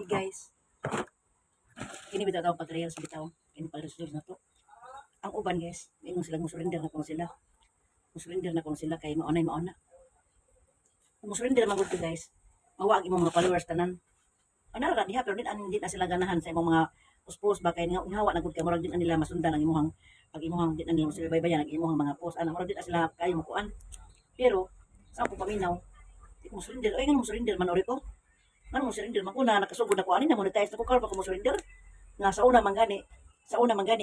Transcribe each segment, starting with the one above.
Hey guys, kini bitaw tawag pag-reels bitaw. Kini pag-reels na to. Ang uban, guys, ingon sila mo surrender na kuno sila. Mo surrender na kuno sila kay maunay mauna. Kung mo surrender man gud ka, guys, mawa ang imong mga followers tanan. Ano ra diha, pero din na sila ganahan sa imong mga post ba kay nga hawa na gud ka, murag din na nila masundan ang imuhang, din na nila masubaybayan ang imuhang mga post ana, murag din na sila kayo mo kuan. Pero sa akong paminaw, di ko mo surrender. Oy, nga mo surrender man ori ko. Ano mo surrender man ko na nakasugod na ko ani, na monetize na ko, karon pa ko mo surrender nga sa una man gani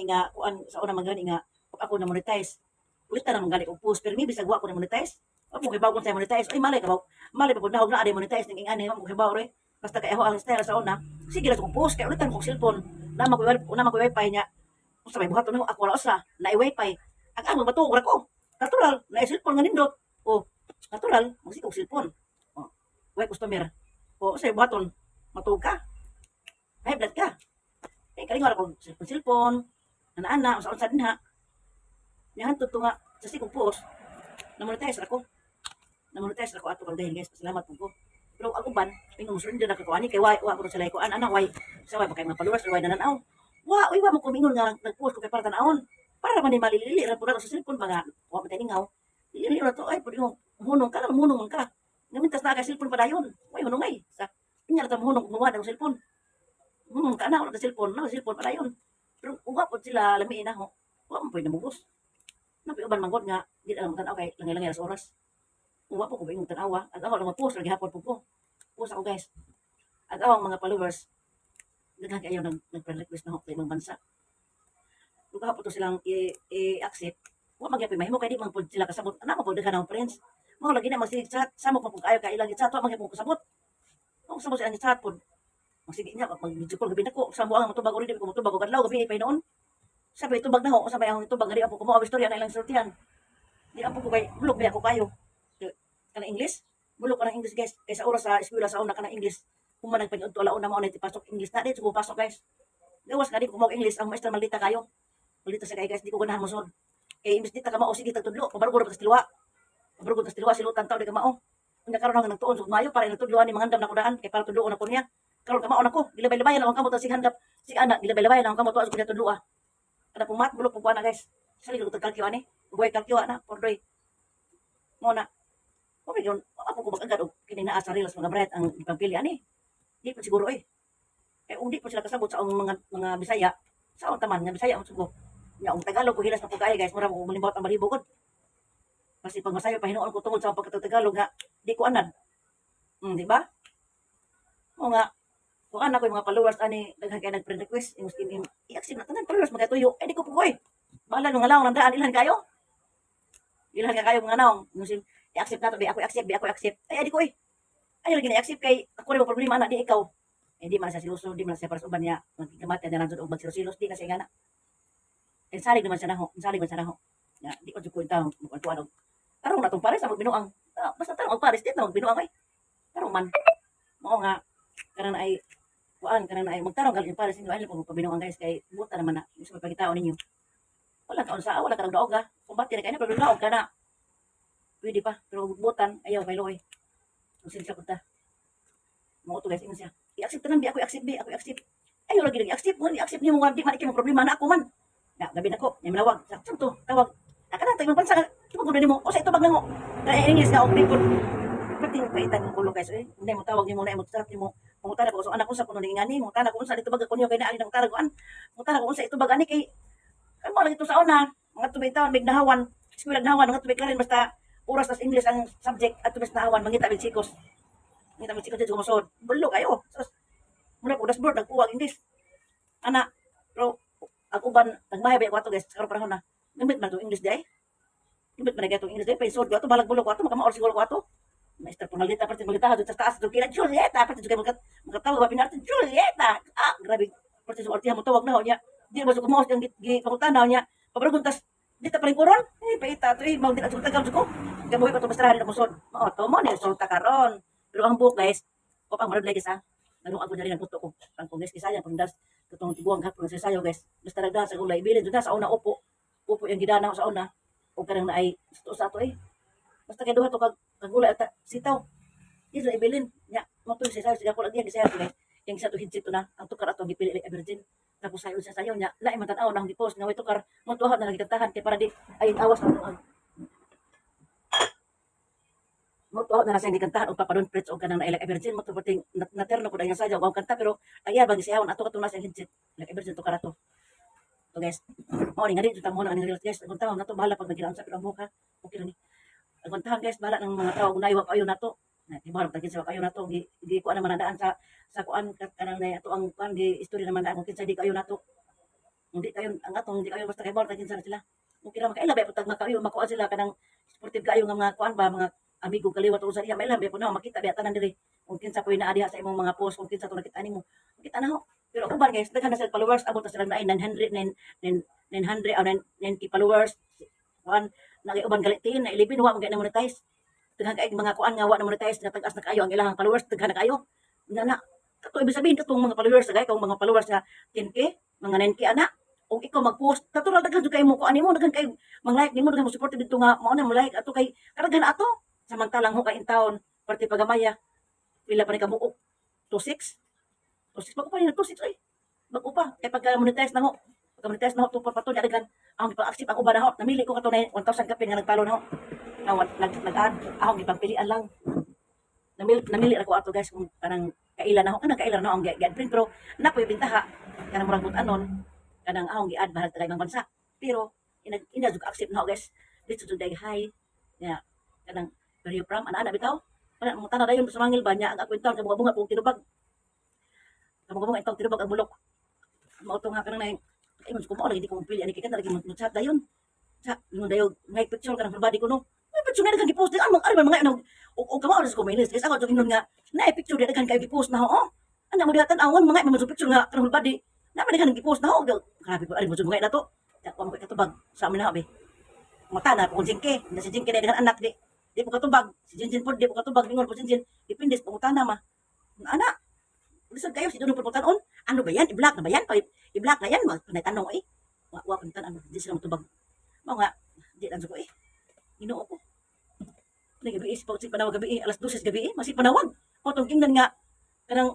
nga kuan, sa una man gani nga pag ako na monetize, ulitan na man gani og post. Pero maybe sa wa ko na monetize, wa mo kibaw kung sa monetize. Ay, malay ka ba, malay pa pud nahog na adi monetize ning ingani, wa mo kibaw re. Basta kay ako ang style sa una, sige ra kong post kay ulitan ko cellphone, na ko wifi niya. Unsa may buhaton nako? Ako ra usa na wifi ang amo, matuog ra ko. Natural na cellphone nga nindot. Oh, natural magsige og cellphone. Oh, way customer. O sa buhaton, matuog ka, high blood ka. Eh, kalingaw ra kog cellphone cellphone, ana-ana, unsa-unsa din ha. Nya hantod to nga sa sikong post, na monetize ra ko. Na monetize ra ko ato karon dahil, guys, pasalamat po ko. Pero ang uban, ingon mo surrender na ko ani kay wa ko sila kuan ana, way sa way pa kay mga followers, way nananaw. Wa oy, wa mo ko mingon nga nag-post ko kay para tan-awon. Para man ni malilili ra pud sa cellphone ba nga wa man taningaw. Lili ra to ay pud mo hunong ka lang, hunong man ka. Ngamintas na kay cellphone padayon. Way hunong ay. Sa inya ra ta hunong kung wa ng cellphone. Ka na wala ta cellphone, na cellphone padayon. Pero uga pod sila lamiin na ho. Wa man pud namugos. Napi uban manggod nga di na lang tan-aw kay langay-langay sa oras. Wa po ko ba tan-awa. Ang ako lang ma-post lagi hapon po ko. Post ako, guys. Ang awang mga followers, daghan kayo nag request na ho sa ibang bansa. Kung kahapon to silang i-accept, wa man gyud mahimo kay di man pud sila kasabot. Ana man pud daghan ang friends. Mao lagi na magsige chat, samok man pud kaayo kay ilang chat, wa man gyud kasabot. Wa kasabot sa ilang chat pud. Magsige niya mag video call gabi nako, sa mo ang matubag ori, di ko matubag og adlaw gabi pa noon. Sabi tubag na ho, sa may ang tubag di ako kumuha istorya na ilang sultihan. Di ako ko kay bulok ba ako kayo. Kana English? Bulok ka ng English, guys. Kay sa oras sa eskwela sa una, kanang English. Kung man nagpag-udto alauna mo na ipasok English na di ko pasok, guys. Gawas nga di ko mo English ang maestra, maldita kayo. Maldita sa kay, guys, di ko ganahan mo. Kay imbis di ta ka mao, sige tagtudlo, pabargo ra tas tilwa. Pabargo tas tilwa silutan taw di ka mao. Unya karon hanggang nagtuon sa mayo para ilang tudloan ni mangandam na ko daan kay para tudloon ako niya. Karon kamao nako, gilabay-labayan ang kamot sig handap. Sig ana, gilabay-labayan ang kamot wa sa tudloa. Kada pong mat bulok po na, guys. Sa likod ko kalkyo ani. Buhay kalkyo ana, pordoy. Mo na. Mo yun, ako ko mag-agad og kini naa sa reels mga bright ang ipangpili ani. Di po siguro eh. Eh kung di po sila kasabot sa ang mga Bisaya, sa ang taman nga Bisaya mo sugo. Nya ang Tagalog ko hilas na po kaayo, guys, mura mo malimot ang balibo gud. Kasi pag masayo pa hinuon ko tungod sa pagkatagalog nga di ko anad. Di ba? O nga, kung anak ko yung mga followers ani, daghan kay nag-friend request, yung i-accept na tanan followers magkatuyo, eh di ko pugoy. Bahala nung ngalaw ng daan, ilhan kayo. Ilhan ka kayo mga naong. Yung i-accept na to, bi ako i-accept, bi ako i-accept. Ay, di ko eh. Ay, lagi na i-accept kay ako rin mo problema na, di ikaw. Eh, di man siya siluso, di man siya para sa uban niya. Magkikamati na lang og magsilos-silos, di na siya nga na. Eh, salig naman siya naho, salig man siya naho. Ya, di ko jud ko intawon magkuan og tarong na tong pares sa magbinuang. Ah, basta tarong ang pares, di na magbinuang ay. Tarong man. Mao nga kanang ay kuan, kanang ay magtarong gal yung pares ninyo ay po magpabinuang, guys, kay buta naman na gusto magpagitao ninyo. Wala ka unsa, wala ka daog ha. Kumbati na kay na pero daog ka na. Pwede pa, pero butan ayaw kay loy. Kung punta. Mo to, guys, ingon siya. I-accept tanan bi ako i-accept, bi ako i-accept. Ayaw lagi i-accept mo, i-accept niyo mo nga di man ikay mo problema na ako man. Na gabi na ko, may manawag. Sa to, tawag. Ah, kana tayo bansa tubag ko nimo. O sa itubag na mo. Kaya English nga og report. Pati mo paitan ng ulo, guys. Eh, hindi mo tawag nimo na mo chat nimo. Mangutana ko sa anak ko sa kuno ngani, mangutana ko unsa ditubag ko niyo kay naali ng taraguan. Mangutana ko unsa itubag ani kay kamo lagi to sa una, mga tubig taon mig nahawan. Eskwela nahawan, mga tubig klarin basta oras tas English ang subject at tubig nahawan mangita mig sikos. Mangita mig sikos dito kumusod. Bulo kayo. Sus. Muna po dashboard nagkuwag English. Ana, pero ang uban nagmahay ba ko ato, guys, karon panahon na. Gamit man tong English di ay. Gamit man na itong English di ay, paisod ko ato, balag bulo ko ato, makamaor siguro ko ato. Maestra Punalita, parte malita, doon sa taas, doon kila Julieta, parte doon kayo makatawag ba pinarte, Julieta! Ah, grabe, parte sa ortiha mo tawag na ho niya. Di ba sa kumaos ang gi pangutana niya. Pabragun tas di ta pa rin koron. Eh, paita to eh, mau di na tagam ko. Kabuhi ko to bastrahan na kusod. Mao to mo ni sulta karon. Pero ang buhok, guys, ko pang marud guys ha. Nalung ako dali ng puto ko. Ang kong guys, kisaya pang das katong tiguang hapon sa sayo, guys. Basta nagdaan sa gulay bilin doon sa una upo. Upo yung gidana sa una. O kanang na ay sa ato eh. Basta kay duha to kag kagulay at sitaw. Di sa ibilin. Nya, mo to sa sayo sige ko lagi gisaya guys. Yang sa to headset to na ang tukar ato gipili Like a Virgin. Tapos sayo sa sayo niya, lain man tan-aw na akong gi-post nga way tukar mo tuha na lagi kantahan kay para di ay awas na tuang. Mo tuha na lang siya gikantahan og Papa Don't Preach og kanang na Like a Virgin mo to perting naterno ko dahil sayaw og kanta, pero ang iya bang gisayawon ato katong nasa headset Like a Virgin tukar ato. To guys, mao ni nga di tamo na ang reels, guys. Ang taon nato bahala pag nagkinaon sa pero ang buhok ha. Okay ra ni. Ang taon, guys, bahala ng mga tao kung naiwa kayo nato. Na di ba tagin sa kayo nato gi gi kuan naman daan sa kuan kanang na ato ang kuan gi istorya naman daan kung kinsa di kayo nato. Hindi kayo ang atong di kayo basta kay tagin sa sila. Okay ra makaila ba putag makayo makuan sila kanang supportive kayo nga mga kuan ba, mga amigo kaliwat o sa diha maila ba po na makita ba tanan diri kung kinsa po naa diha sa imong mga post, kung kinsa to nakita nimo, makita na ho. Pero uban, guys, daghan na sila followers, abot na sila na 900 9 900 o 90 followers kuan na uban galitin na 11 wa man na monetize. Daghan kay mga kuan nga wa na monetize nga tag-as na kayo ang ilang followers, daghan na kayo na na kato. Ibig sabihin katong mga followers gay kung mga followers nga 10K, mga 9K ana, kung ikaw mag-post, natural daghan jud kayo mo kuan nimo, daghan kayo mang like nimo, daghan mo support dito nga mao na mo like ato kay kadaghan ato. Samantalang ho kay in town parte pagamaya, pila pa ni kabuok? 26 26, bago pa ni 26 oy, bago pa kay pagka monetize na ho, pagka monetize na ho, tupad pa to niya daghan ang ipang-accept ang uban na ho. Namili ko kato na 1,000 kapin nga nagpalo na ho na nag-add akong gipangpilian lang. Namili ra ko ato, guys, kung kanang kaila na ho, kanang kaila na ho ang gi-add print, pero napoy bintaha kanang murag anon kanang akong gi-add bahag taga ibang bansa, pero ina jud accept na ho, guys. Dito jud day hi ya kanang "Where you from?" ana ana bitaw wala mo tanaw dayon sa mangil ba niya ang ako taon kay bunga pong tinubag, kabunga itong tinubag ang bulok. Mao to nga kanang nay ay ko mao lagi di ko pili ani kay kana lagi mo chat dayon sa yung dayo ngay picture kanang full body ko no. May picture na daghan gi-post ang mga ari mga ano o kamo ko mainis guys. Ako jud ingon nga na picture di daghan kayo gi-post na ho, oh. Ana mo diha tan-awon mga mo picture nga kanang full body na man daghan gi-post na ho. Grabe po ari mo jud mga na to. Wa mo katubag sa amin na be mata na po kung jingke na si Jingke na daghan anak di di po katubag si Jinjin po, di po katubag. Ingon po Jinjin, depende sa pangutana ma ana. Lisod kayo si Dunong pagputanon. Ano ba yan? I-block na ba yan? I-block na yan? Panay tanong eh. Wa wa kong tan di sila matubag. Mao nga di lang ko eh. Ginoo ko. Nay gabi eh, si panawag gabi eh, alas 12 gabi eh, masih panawag. O tong kingdan nga kanang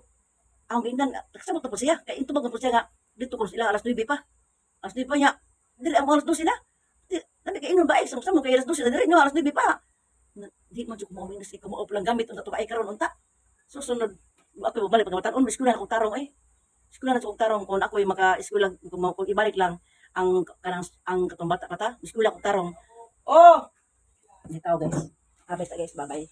ang kingdan kasabot na po siya. Kay intubag na po siya nga dito ko sila alas 9 pa. Alas 9 pa niya. Dili ang alas 12 na. Di, nami kay inon ba eh, sa mo kay alas 12 na diri no alas 9 pa. Di man jud ko mo ko mo lang gamit unta to kay karon unta. Susunod ako balik pagkabatan on eskwela na akong tarong eh. Eskwela na akong tarong kung ako'y maka-eskwela kung ibalik lang ang kanang ang katong bata pa ta, eskwela akong tarong. Oh! Hindi tao, guys. Habis ta, guys, bye-bye.